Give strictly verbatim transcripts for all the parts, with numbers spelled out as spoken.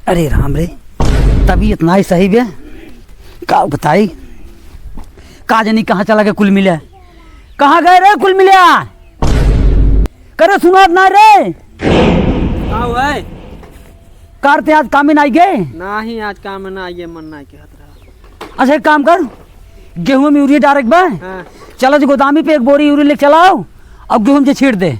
अरे राम रे, तबीयत नाई सही बे, का बताई, का जानी कहाँ चला गए कुल मिले, कहाँ गए रे कुल मिले? करे सुनात ना रे। का हुआ है? कार ते आज काम में ना आइगे? नाही, आज काम में ना आइगे, मन ना के हाथ रहा। अच्छा, एक काम कर, गेहूं में यूरिया डारेक बा। हाँ। चला जी, गोदामी पे एक बोरी यूरिया लेके चलाओ और गेहूं में जे छीट दे।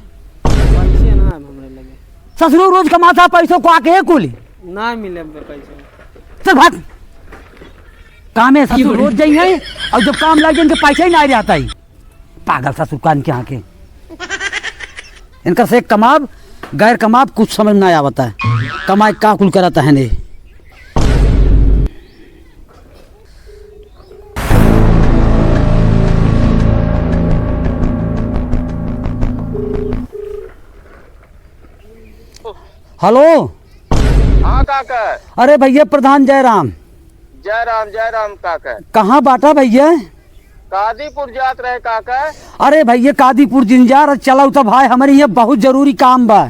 पैसे ना है हमरे लगे। ससुरो रोज कमाता, पैसों को आके है कुल। ना मिले हमरे पैसे। चल भाग। काम है, ससुर रोज जाई है और जब काम लाग जाए, इनके पैसा ही ना रहता है। पागल ससुर कान के आके। इनका से कमाब, गैर कमाब कुछ समझ ना आवता है। कमाई का कुल करता है ने। हेलो। हाँ काका। अरे भैया प्रधान जय राम। जय राम, जय राम काका। कहाँ बाटा भैया? कादीपुर जात रहे काका। अरे भैया कादीपुर जिन जा रहे, चला तो भाई, हमरे यहाँ बहुत जरूरी काम बा।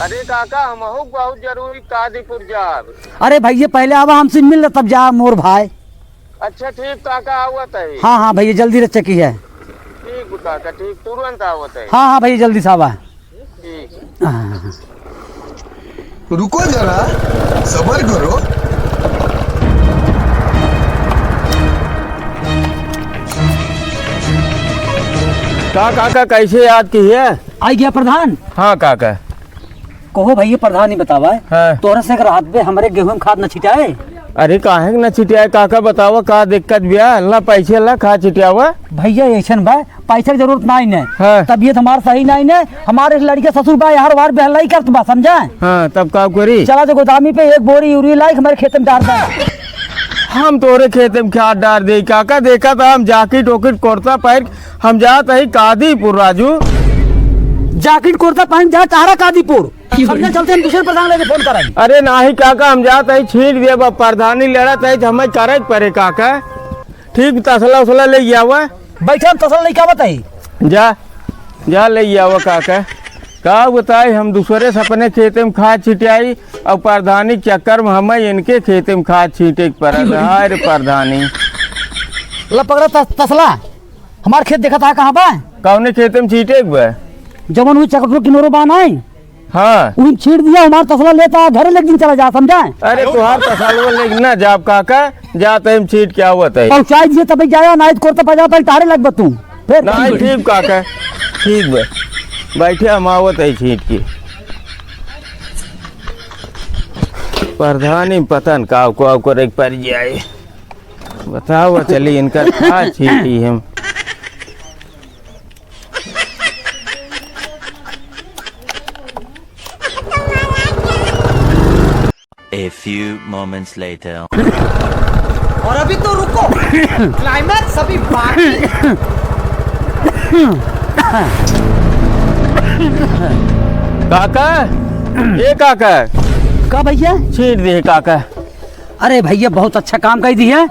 अरे काका, हमहू बहुत जरूरी कादीपुर जाब। अरे भैया पहले आवा हमसे मिल ले तब जा मोर भाई। अच्छा ठीक काका, आवत है। हाँ हाँ भैया जल्दी रह चकी है। ठीक काका, ठीक तुरंत आवत है। हाँ हाँ भैया जल्दी से आवा। रुको जरा, सबर करो। का काका, कैसे याद किहे? आई गया प्रधान। हाँ काका। कहो भैया प्रधान, ही बतावा, हाँ। तोहरा से एक रात बे हमरे गेहूं में खाद न छिटाए? अरे काहे के न छिटियाए काका, बतावा का दिक्कत बिया? ला पैसे ला, खाद छिटियावा। भैया ऐसन बा, पैसा के जरूरत नाई ने। हाँ। तबीयत हमार सही नाई ने, हमारे लड़के ससुर बा यार वार बहलाई करत बा, समझा? हाँ, तब का करी? चला जो गोदामी पे एक बोरी यूरिया लाई, हमारे खेत में डार दे। हम तोरे खेत में खाद डार दे काका, देखा था हम जाकिट ओकिट कुर्ता पहन, हम जात ही कादीपुर राजू। जाकिट कुर्ता पहन जा, चाहरा कादीपुर। समझे चलते हम दूसरे प्रधान लगे फोन कराई। अरे नाही काका, हम जात हई छीट देब, अब प्रधानी लड़त है, हमें करे के परे काका। ठीक, तसला उसला ले आवा। बैठे हम तसला लेके आवत हई। जा, जा ले आवा काका। का बताई, हम दूसरे से अपने खेते में खाद छिटियाई और प्रधानी के चक्कर में हमें इनके खेते में खाद छीटे के पड़त है। हाय रे प्रधानी। ला पकड़ा तस-, तसला। हमार खेत देखत हा कहाँ बा? कौने खेते में छीटे के बा? जवन हुई चकटुआ किनोरो बा नाई? हाँ। उहिन छीट दिया, हमार तसला लेता, घरे लेके दिन चला जा, समझा? अरे, तुहार तसलवा लेके ना जाब काका, जा तहिम छीट के आवत है। पहुँचाई दिए तबे जाया, नाई तो कोरता पजा तल टारे लगबा तू। फिर नहीं, ठीक काका, ठीक बा। बैठे, हम आवत है छीट के। प्रधानी पता न का, का करे के पड़ जाए। बताओ, चली इनका का छीटी हम। A few moments later. और अभी तो रुको, climax अभी बाकी। काका, ए काका। का भैया? छीट दे काका। अरे भैया, बहुत अच्छा काम कइ दिहे।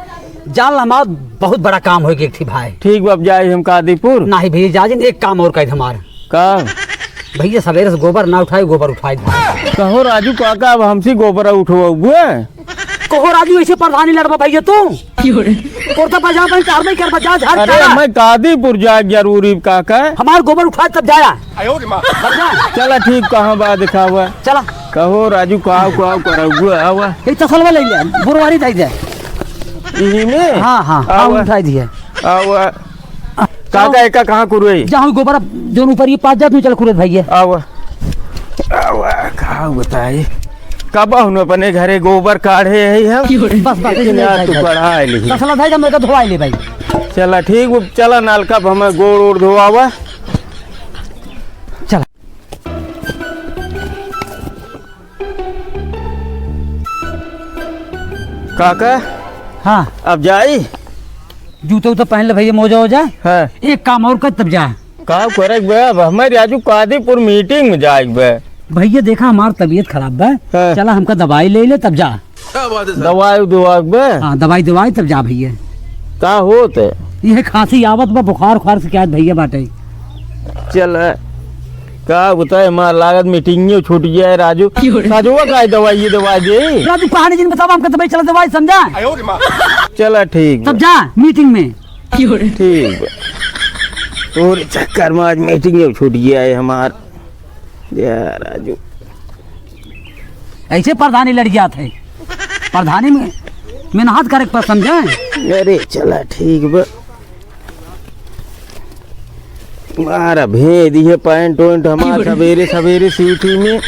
जान ला, हमार बहुत बड़ा काम होइ गया थी भाई। ठीक बा, अब जाई हम कादीपुर। नाही भैया, जा जिन, एक काम और कइ दे हमार। का? भैया, सवेरे से गोबर ना उठाई, गोबर उठाई दे। कहो राजू काका, अब हमसे गोबर उठवाबुए? कहो राजू, ऐसे प्रधानी लड़बा भैया तू? कोरता पजामा पहन के आर्मी करबा, जा झाड़ अरे, काढ़ा। मैं कादीपुर जाए जरूरी काका। हमार गोबर उठा तब जाया। चला ठीक, कहाँ बा दिखावा। चला। कहो राजू, काव, काव करौगु, आवा। ए, तसलवा ले ले, बुरवारी दे दे। इही में? हाँ, हाँ, हाँ, आवा। उठाई दिए। आवा। काका, एका कहाँ कुरुई? जहाँ गोबर, जोन ऊपर ये पाँच जात में चल कुरुत भैया। आवा। आवा, का बताई? कब हुन अपने घरे गोबर काढ़े है हम? बस, बस, लेकिन यार, तू कढ़ा ले। तसला था, जब मैं तो धोवाई ले भाई। चला, ठीक, वो चला, नलका पे हमें गोड़ ओड़ धोआवा। चला। काका, हाँ। अब जाई? जूता उता पहन ले भैया, मोजा ओजा। हाँ। एक काम और कर, तब जा। का करे के बे? अब हमारे आजू कादीपुर meeting में जाए के बे। भैया, देखा, हमार तबीयत खराब बा। हाँ। चला, हमका दवाई ले ले, तब जा। क्या बात है सर? दवाई दवाई बे? हाँ, दवाई दवाई, तब जा भैया। का होत है? ये खांसी आवत बा, बुखार उखार शिकायत भैया बाटे। चल। का बताए, हमार लागत मीटिंग में छूट गया है राजू। क्यों रे? राजू, वो का दवाई, ये दवाई दे। राजू, कहानी जिन बतावा, हमका दवाई चला, दवाई समझा। चला ठीक तब बा। जा मीटिंग में। क्यों रे? ठीक बा। तोरे चक्कर में आज मीटिंग में छूट गया है हमार। या राजू। ऐसे प्रधानी लड़ गया थे। प्रधानी में मेहनत करे पर समझे। अरे चला ठीक बा। मारा भेज दिए पैंट वैंट हमार सवेरे सवेरे सीटी में।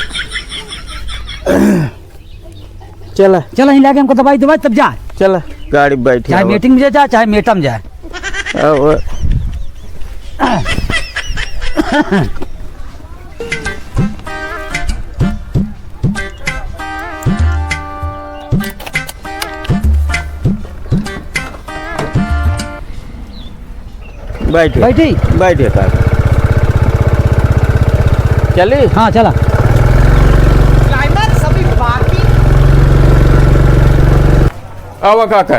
चला। चला, ही लागे हमको दवाई दवाई तब जा। चला, गाड़ी बैठ चाहे आवा। मीटिंग में जा, चाहे मेटा में जा। आवा। बैठे। बैठी? बैठे साहब। चली? हाँ, चला। क्लाइमैक्स अभी बाकी। आवा काका।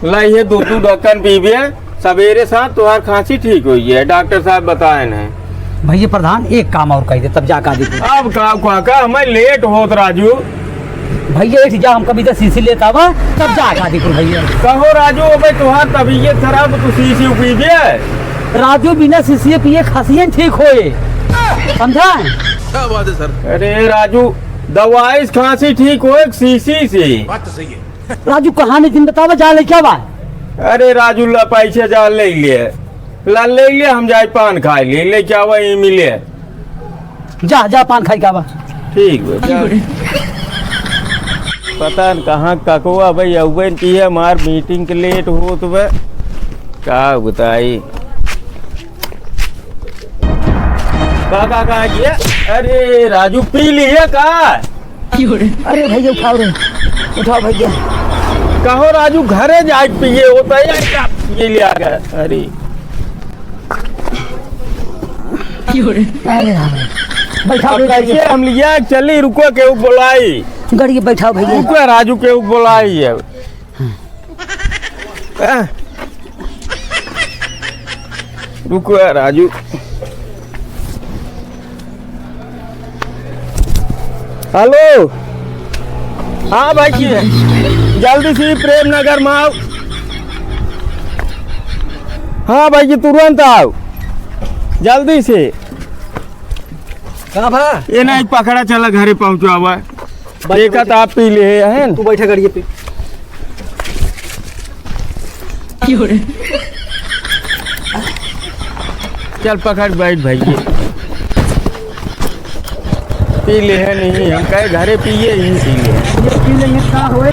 ला, ये दो दो ढक्कन पीबे, सवेरे साथ तोहार खांसी ठीक होई है, डॉक्टर साहब बताए हैं। भैया प्रधान, एक काम और कह दे, तब जा कादीपुर। अब का काका, हमें लेट होत राजू। भैया एक जा, हम कभी तो सीसी लेता हुआ, तब जा कादीपुर भैया। कहो राजू, अबे तोहार तबीयत खराब, तू सीसी पीबे? राजू बिना सीसी पिए खांसी ठीक होए, समझा? क्या बात है सर? अरे राजू, दवाई से खांसी ठीक होए, सीसी से। बात तो सही है। राजू, कहानी दिन बतावा, जा ले क्या बा? अरे राजू, ला पैसे जा ले ले, ला ले ले, हम जाए पान खाए ले, ले क्या वही मिले। जा, जा पान खाए क्या बा? ठीक बा, जा। पता न कहाँ ककवा भाई अउबे न की है, हमार मीटिंग के लेट होत बा, का बताई। का, का, का, ये? अरे, राजू, पी लिए का? अरे भैया, उठाओ रे, उठाओ भैया। कहो राजू, घरे जाके पिए होता है, या क्या पिए ले आ गए? अरे। अरे राम रे। बैठाओ अब रे, कैसे हम लिया चली, रुको, केहू बोलाई। गाड़ी बैठाओ भैया। रुको राजू, केहू बोलाई है। आ। रुको यार, राजू। हेलो। हाँ भाई जी, जल्दी से प्रेम नगर में आओ। हाँ भाई जी, तुरंत आओ, जल्दी से। का भा? ये नहीं पकड़ा, चला घरे पहुँचावा। बैठ, एक बैठ। तो आप पी ले है ना? तू बैठा गाड़ी पे। चल पकड़, बैठ भाई। पी ले है नहीं, हम कहे घरे पिए ही पी ले। ये पी ले, ये का होए?